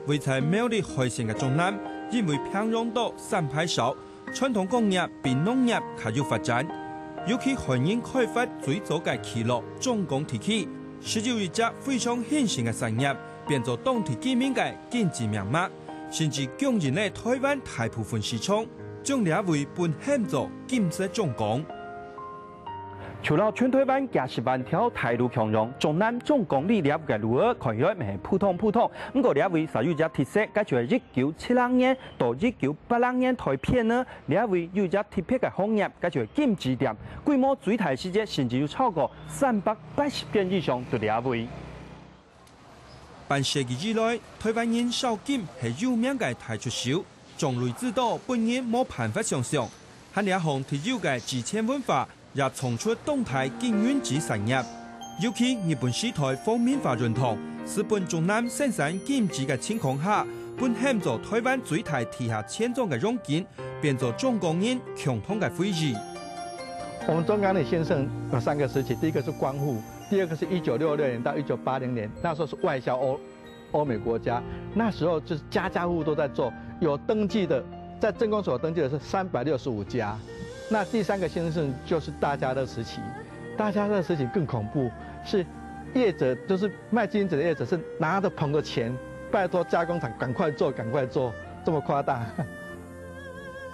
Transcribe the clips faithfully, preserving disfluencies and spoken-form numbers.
位在苗栗海線个竹南，因為平洋島產坯少，傳統工業比農業較有發展。尤其漢人開發最早个聚落中港地區，就有一隻非常興盛个產業，變做當地居民个經濟命脈，甚至供應了台灣大部分市場，將這位分喊做金色中港。 除了全台灣幾十萬條大路共樣，竹南中港里這个路仔看起來乜係普通普通，毋過這位煞有一隻特色，該就係一九七零年到一九八零年代片呢，這位有一隻特別个行業，該就係金紙店，規模最大時節甚至有超過三百八十間以上在這位。半世紀以來，台灣人燒金係有名个大出手， 種類之多，本人無辦法想像。還這項特有个紙錢文化，也創出當大金銀紙產業。尤其日本時代皇民化運動，使本竹南生產金紙个情況下，分喊做台灣最大地下錢莊个榮景，變做中港人共同个回憶。我們中港里興盛有三個時期，第一個是光復，第二個是一九六六年到一九八零年，那時候是外銷歐歐美國家，那時候就是家家戶戶都在做，有登記的，在鎮公所有登記的是三百六十五家。那第三個興盛就是大家樂時期，大家樂時期更恐怖，是業者，就是賣金紙的業者是拿著捧著錢，拜託加工廠趕快做，趕快做，這麼誇大。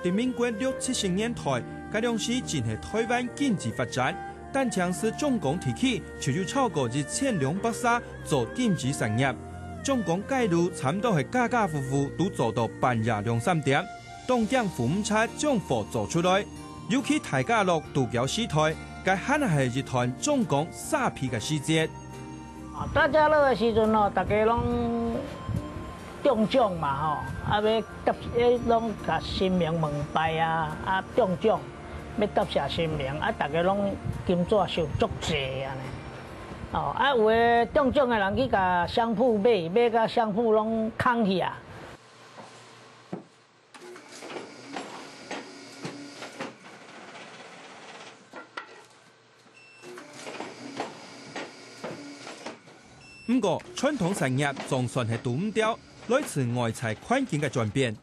在民國六七十年代，該量時正係台灣經濟發展，單淨係中港地區就有超過一千兩百儕做金紙產業。中港街路差毋多係家家戶戶都做到半夜兩三點，當驚赴毋掣將貨做出來。尤其大家樂獨腳時代，該還係一段中港沙鼻个時節。 啊，大家樂个時陣哦，大家攏中獎嘛吼，啊，欲答，欲攏共神明問拜啊，啊，中獎欲答謝神明，啊，大家攏金紙收足濟按呢。哦，啊，有的中獎的人去共商鋪買，買甲商鋪攏空去啊。 毋過，傳統產業總算係堵毋牢，來自外在環境个轉變。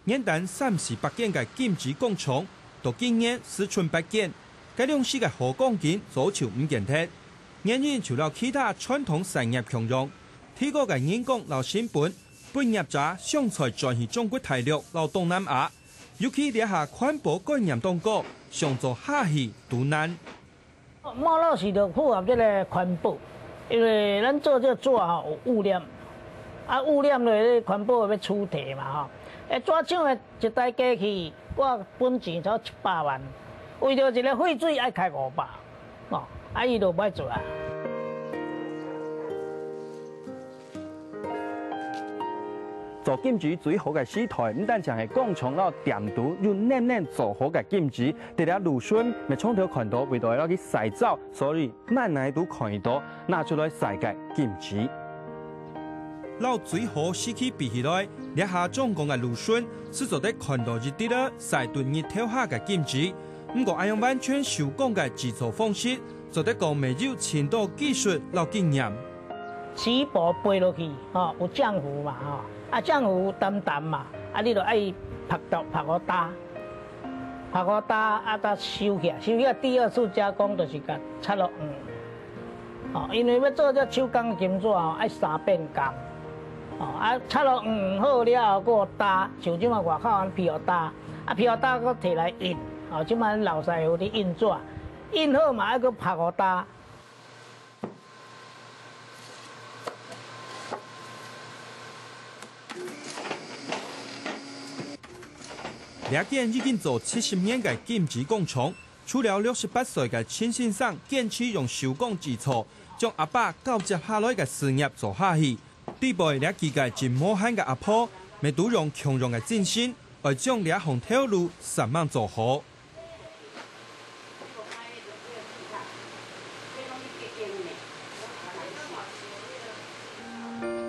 原旦三四百間个金紙工廠，到今年只賰八間，該量時个好光景早就毋見忒。原因就摎其他傳統產業共樣，提高个人工摎成本， 分業者相賽轉去中國大陸摎東南亞，尤其這下環保觀念當高，想做下去都難。無落實就符合這个環保，因為咱做這紙吼有污染，啊，污染了，環保欲取締嘛吼。欸，紙廠的一台機器，我本錢才一百萬，為著一个廢水愛開五百。 哦，啊，伊就毋愛做啊。做金紙最好个時代，毋單淨係工廠摎店肚有能能做好个金紙，在這路脣，乜常常看到為著愛去曬燥，所以滿哪都看得到，拿出來曬个金紙。摎最好時期比起來，這下中港个路脣，係做得看到一滴仔曬到日頭下个金紙。 毋過，恁樣完全手工个製作方式，做得講乜有盡多技術摎經驗。紙簿飛落去，吼，有漿糊嘛，吼，啊，漿糊澹澹嘛，啊，你就愛曝到，曝予焦，曝予焦，啊，才收起來，收起來第二次加工就是共插落黃。 哦，因為欲做這手工金紙吼，愛三遍工。哦，啊，插落黃好了後，閣有焦，像這馬外口按呢披予焦，啊，披予焦閣提來印，哦，這馬老師傅咧印紙，印好嘛，愛閣曝予焦。 這間已經做七十年个金紙工廠，除了六十八歲个陳先生堅持用手工製作，將阿爸交接下來个事業做下去，底背這幾個真無閒个阿婆，乜都用共樣个精神，愛將這項頭路煞猛做好。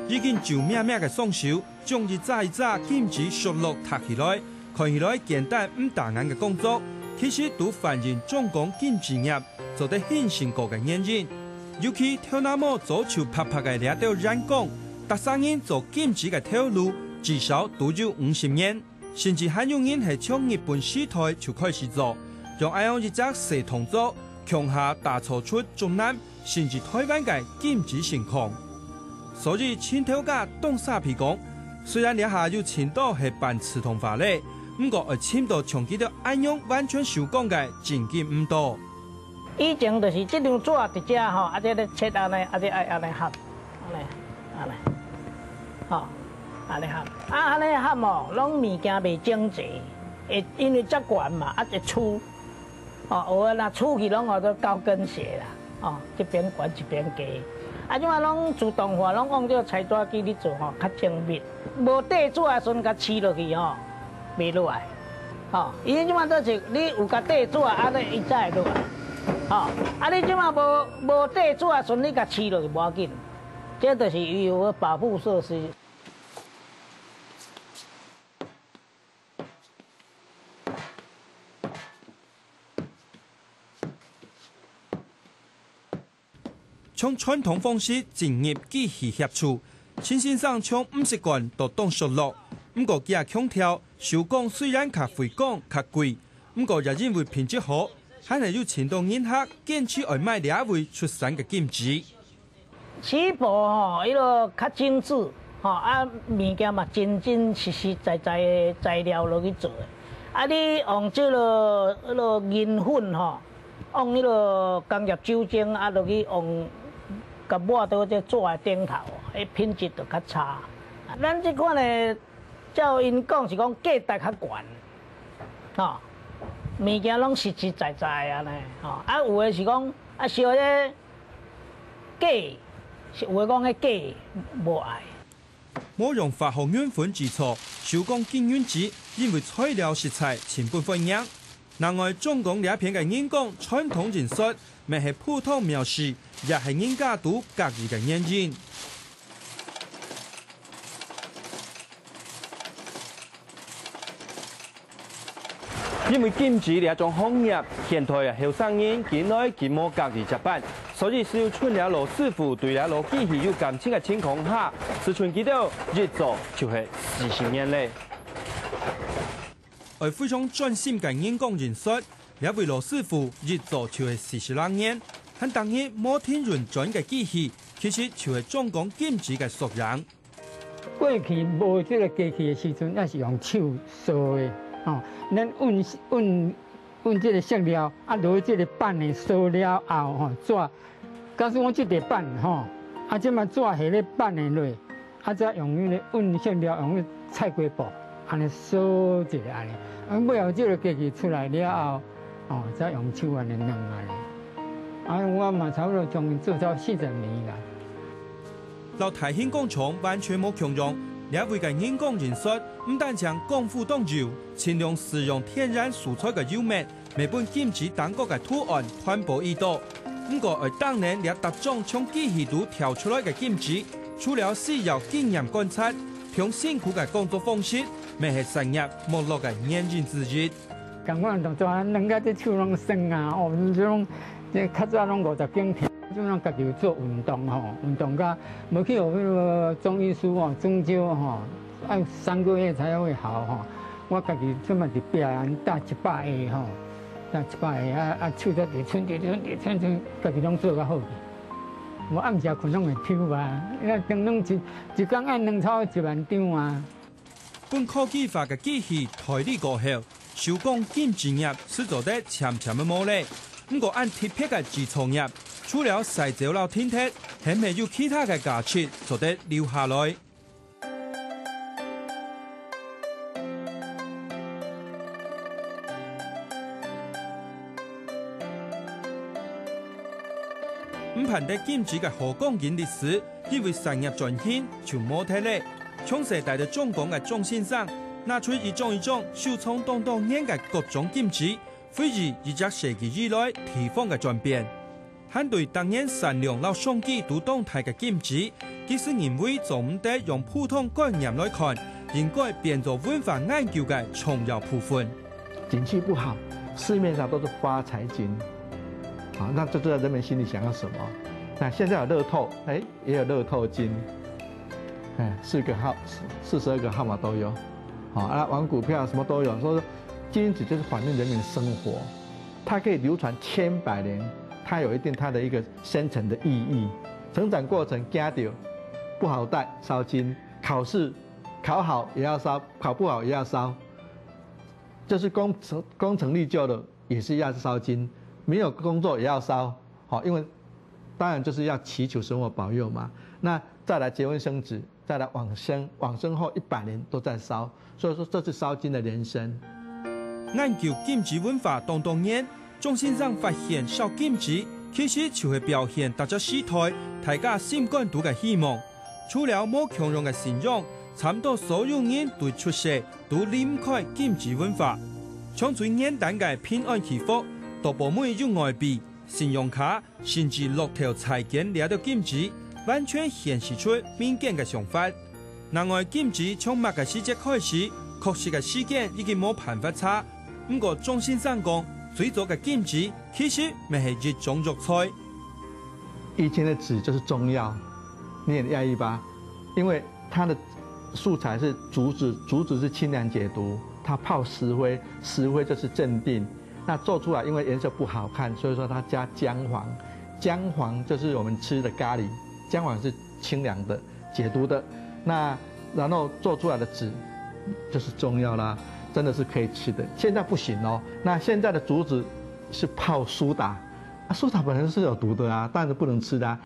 已經皺咩咩个雙手，將一隻一隻金紙熟絡䌈起來，看起來簡單毋打眼个工作，其實都反映中港金紙業做得興盛過个原因。尤其頭那毛早就白白个這兜員工，逐儕人做金紙个頭路，至少都有五十年，甚至還有人係從日本時代就開始做，用恁樣一隻細動作，共下打造出中南甚至台灣个金紙盛況。所以，盡頭家董沙皮講，雖然這下有盡多係半自動化咧，毋過愛尋到像佢兜恁樣完全手工个，真經毋多。 以前就是這張紙佇遮吼，啊，這个切按呢，啊，這愛按呢合，按呢，按呢，吼，按呢合。啊，按呢合吼，攏物件袂整齊，會因為遮懸嘛，啊，會跙。吼，有的若跙去攏號做高跟鞋啦，吼，一邊懸一邊低。啊，這馬攏自動化，攏用這个裁紙機咧做吼，較精密。無硩紙的時陣，共揤落去吼，袂落來。 吼，伊這馬做是你有共硩紙，按呢伊才會落來。吼，啊，你這馬無，無硩紙，順你共揤落去無要緊，這就是伊有个保護設施。 從傳統方式進入機器協助，陳先生從毋習慣到當熟絡，毋過佢也強調，手工雖然較費工、較貴，毋過也因為品質好，還係有盡多人客堅持愛買這位出產个金紙。起步吼，伊就較精緻，吼，啊，物件嘛真真實實在在个材料落去做的。啊，你用這个，彼个銀粉吼， 用彼个工業酒精啊，落去用，共抹到這紙的頂頭，彼品質就較差。咱這款的，照𪜶講是講價值較懸，吼，物件攏實實在在的按呢，吼。啊，有的是講，啊，燒彼假，是有的講彼假無愛。 無用化學銀粉製造，手工金銀紙，因為材料實在成本會䀴。另外，中港這片个人講傳統人說，乜係普通廟寺，也係人家都合意个原因。 因為金紙這種行業，現代个後生人緊來緊無合意接班，所以只有賰這老師傅對這老機器有感情个情況下，自從佢兜一做就係四十年咧。愛非常專心个人講人說，這位老師傅一做就係四十零年，還逐日無停運轉个機器，其實就係中港金紙个縮影。 過去無這个機器的時陣，也是用手挲的，吼。咱搵，搵，搵這个色料，啊，落去這个板裡挲了後，吼，紙，假使講這个板，吼，啊，這馬紙下咧板裡落，啊，再用彼个搵色料，用彼个菜瓜布，按呢挲一下按呢。啊，尾後這个機器出來了後，吼，再用手按呢挵按呢。啊，我嘛差不多將近做到四十年啦。 摎大興工廠完全無共樣，這位个人講人說，毋單淨功夫當有，盡量使用天然素材个油墨，乜分金紙頂高个圖案傳播已多。毋過愛打等這逐張從機器肚跳出來个金紙，除了需要經驗觀察，同辛苦个工作方式，乜係產業沒落个原因之一。 感覺當做啊，兩个隻手攏痠啊，哦，這種，這較早攏五十斤輕，這種家己有做運動吼，運動甲無去學彼个中醫師吼，針灸吼，愛三個月才會好吼。我家己這馬佇壁啊，踏一百下吼，踏一百下啊，啊手才直伸直伸直伸直，家己攏做甲好去。無暗時睏攏會抽啊，因為當攏一，一工愛兩超一萬張啊。 分科技化个機器代理過後，手工金紙業斯做得漸漸仔無咧。毋過恁特別个製造業，除了徙走摎停忒，係毋係有其他个價值做得留下來？ 毋盼得金紙个好光景歷史，因為產業轉型就無忒咧。從細戴在中港个鍾先生，拿出一張一張收藏當多年个各種金紙，回憶一隻世紀以來地方个轉變。還對逐年產量摎商機都當大个金紙，佢斯認為做毋得用普通概念來看，應該變做文化研究个重要部分。 景氣不好，市面上都是發財金，啊，那就知道人們心裡想要什麼。那現在有樂透，哎，也有樂透金。哎，四个号，四十二个号码都有，好啊，玩股票什么都有。所以说，金子就是反映人民的生活，它可以流传千百年，它有一定它的一个深层的意义。成长过程，家底不好带，烧金；考试考好也要烧，考不好也要烧，就是功成功成立就了，也是要烧金，没有工作也要烧，好，因为当然就是要祈求神佛保佑嘛。那再来结婚生子，再来往生，往生后一百年都在烧，所以说这是烧金的延伸。研究金纸文化當多年，鍾先生發現燒金紙其實就係表現逐隻時代大家心肝肚个希望。除了無共樣个信仰，差毋多所有人對出世都離毋開金紙文化。像最簡單个平安祈福，到寶妹有外幣，信用卡， 甚至駱頭彩券這兜金紙，完全顯示出民間个想法。另外，金紙從麼个時節開始，確實个時間已經無辦法查。毋過鍾先生講，最早个金紙其實乜係一種藥材。以前的紙就是中药，你很压抑吧？因为它的素材是竹子，竹子是清凉解毒，它泡石灰，石灰就是镇定。那做出来因为颜色不好看，所以说它加姜黄，姜黄就是我们吃的咖喱，姜黄是清凉的、解毒的。那然后做出来的纸就是中药啦，真的是可以吃的。现在不行哦，那现在的竹子是泡苏打，啊，苏打本身是有毒的啊，当然是不能吃的啊。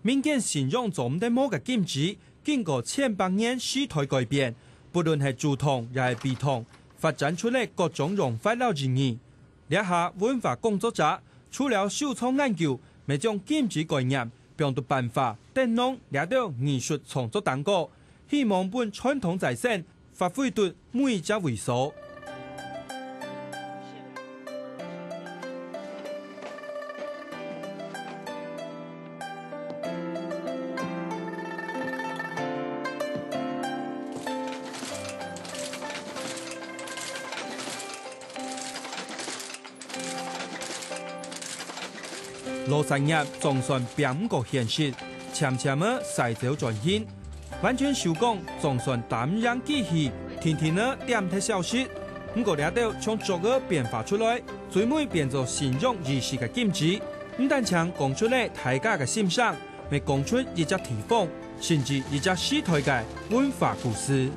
民間信仰做毋得無个金紙，經過千百年時代改變，不論係竹筒也係筆筒，發展出來各種用法摎意義。這下文化工作者除了收藏研究，乜將金紙概念放到版畫、燈籠這兜藝術創作當中，希望分傳統再生， 發揮到每一隻位所。老產業總算拚毋過現實，漸漸仔徙走轉型。完全手工總算擔任機器，定定仔恬忒消失。毋過這兜從竹仔變化出來，最尾變做信仰儀式个金紙，毋單淨講出來大家个心聲，乜講出一隻地方，甚至一隻時代个文化故事。